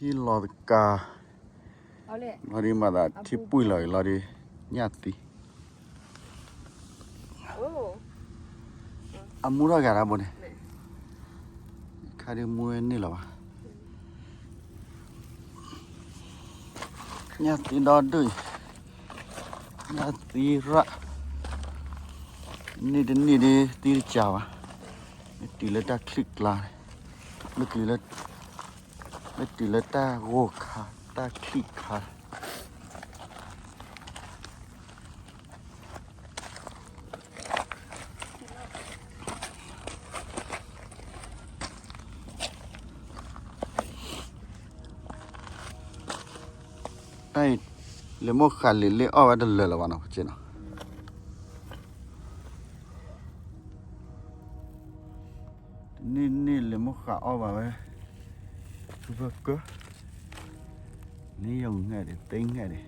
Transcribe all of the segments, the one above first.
ဟံၣ်လီၤသကၤ, လီၤဒုးမၤသးထံၣ်ပှံၢ်လီၤအံၤလီၤဒုး, ညၣ်သံ, အမူထီၣ်က့ၤတၢ်ဘိန့ၣ်, ခါဒုးမူဝဲန့ၣ်လီၤဘၣ်, ညၣ်သံဒီဒူၣ်အံၤ, ညၣ်သံရၣ်, န့ၢ်တန့ၢ်ဒုးသံတကးဘၣ်, မ့ၢ်တုၤလၢတၢ်ချံၣ်ကျါ, မ့ၢ်တုၤလၢ မ့ၢ်တုၤလၢတၢ်ဂိၢ်ခါ, တၢ်ချံၣ်ခါ, တၢ်အံၤ လံာ်မိၢ်ဃာ်လံာ်လ့ၣ်အီၣ်ဝဲတလၢာ်လၢၤဘၣ်နီၤ, ပက့နီၤ. တနံၣ်နံၣ်လံာ်မိၢ်ဃာ်အီၣ်ဘၣ်ဝဲ, ထူဖၢကၢ, နံၣ်ယိၤငဲၣ်ဒံး, သ့ငဲၣ်ဒံး,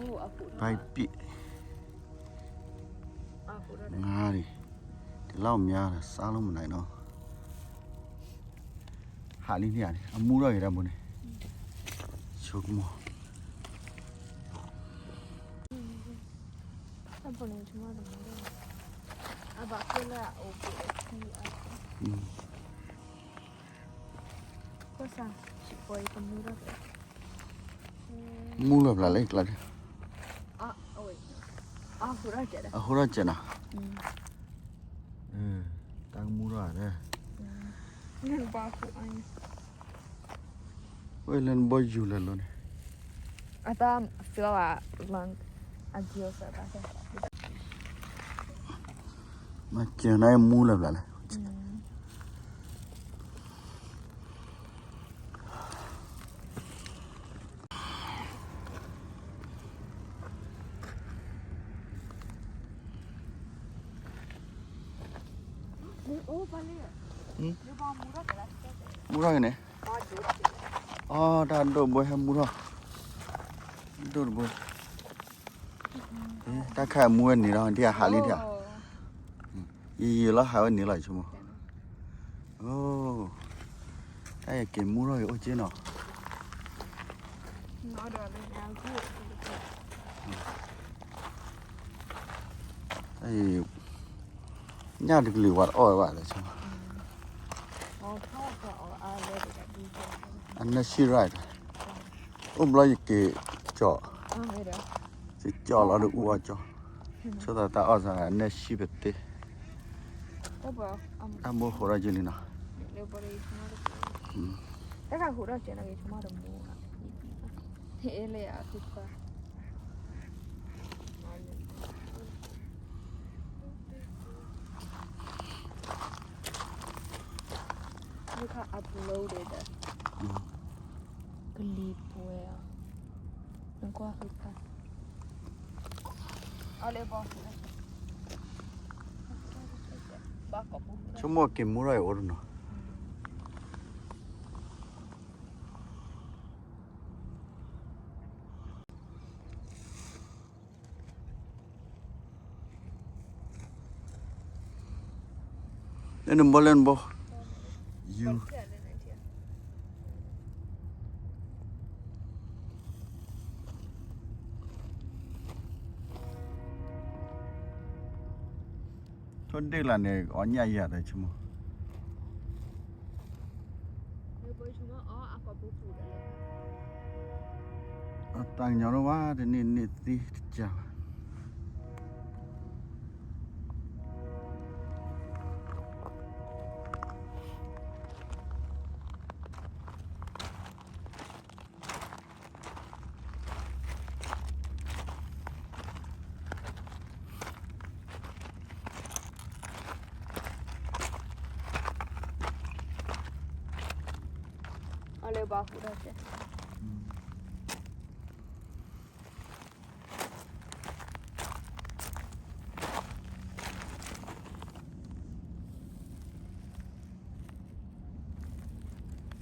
ဘၣ်ပံး, ငါဒံး, တလီၢ်မၠါဒီး စါလိမနုၤနီၤ, ဟးလံန့ၣ်ဧါန့ၣ် အမူထီၣ်က့ၤတၢ်ဘိန့ၣ်, ဆိကမိၣ် မူလီၤဘျးလၢကျါ, အဟိထီၣ်ကဲးနီၤ, တၢ်ကမူထီၣ်ဧါ, ဝဲလၢနဘီယူၤလၢာ်လီၤန့ၣ်, မ့ၢ်ကဲၤန့ၣ်မူလၢာ်ဘျးလဲၣ်. မူထီၣ်က့ၤန့ၣ်, အီ တၢ်ဒိၣ်ဘိဟဲမူထီၣ်, ဒိၣ်တဘိ, တၢ်ခါအမူဝဲန့ၣ်လီၤ ဒ်အဟးလံဒ်ဧါ, ယယံာ်လီၤဟးဝဲန့ၣ်လီၤ ယဆိကမိၣ်, တၢ်အံၤက့ၤမူထီၣ်က့ၤအိၣ်က့နီၤ, တၢ်အံၤ ညၣ်တကလုာ်ဝဲတအီၣ်ဝဲဘၣ်လၢၤ, အနၢၣ်ဆံၣ်ရၣ်, အိၣ်ဘျီယက့ၤကၠီၣ်, ယကၠီၣ်လီၤဒီးအူအီၣ်ကၠီၣ်, ဆိသးတၢ်အီၣ်သးအနၢၣ်ဆံၣ်ပသ့, တၢ်ဘိဟိးထီၣ်က့ၤလံနီၤ, တၢ်ကဟိးထီၣ်က့ၤနီၤ က့ၤဆိကမိၣ်တမူ, ကလံၤပှဲၤအီၤ, နကွၢ်ဃုဖး, ဆိကမိၣ်က့ၤမူထီၣ်အံၤအိၣ်တနီၤ, လၢနဘီ လၢနဘီ, ယူၤ, ထိၣ်ဒ့ၣ်လၢန့ၣ် အီၣ်ညၣ်ယၤတၢ်ဆိကမိၣ်, အတၢ်ကညီၤဒိၣ်ဝဲ တန့ၢ်န့ၢ်သံတကးဘၣ်. အီၤလၢဘၣ်ဟူးထီၣ်ကဲ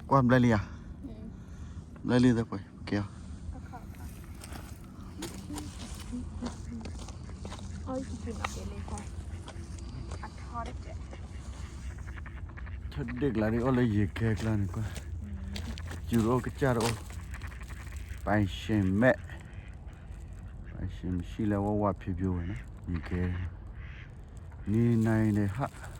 ကွၢ်ဘျဲလံဧါ, ဘျဲလံသပှဲၤ ကဲအီၤ, ထီၣ်ဒ့ၣ်ကျါဒ်အိၣ်လၢယံၤကဲကျါန့ၣ်ကွၢ်, စူၤတအိၣ်ကစၢ်တအိၣ်, ပိုင်ရှင်မဲ့, ပိုင်ရှင်မရှိ လၢဝဲဝးဖၠိဖၠိဝဲန့ၣ် ယကဲ, နံၤနၤအံၤန့ၣ်ဟး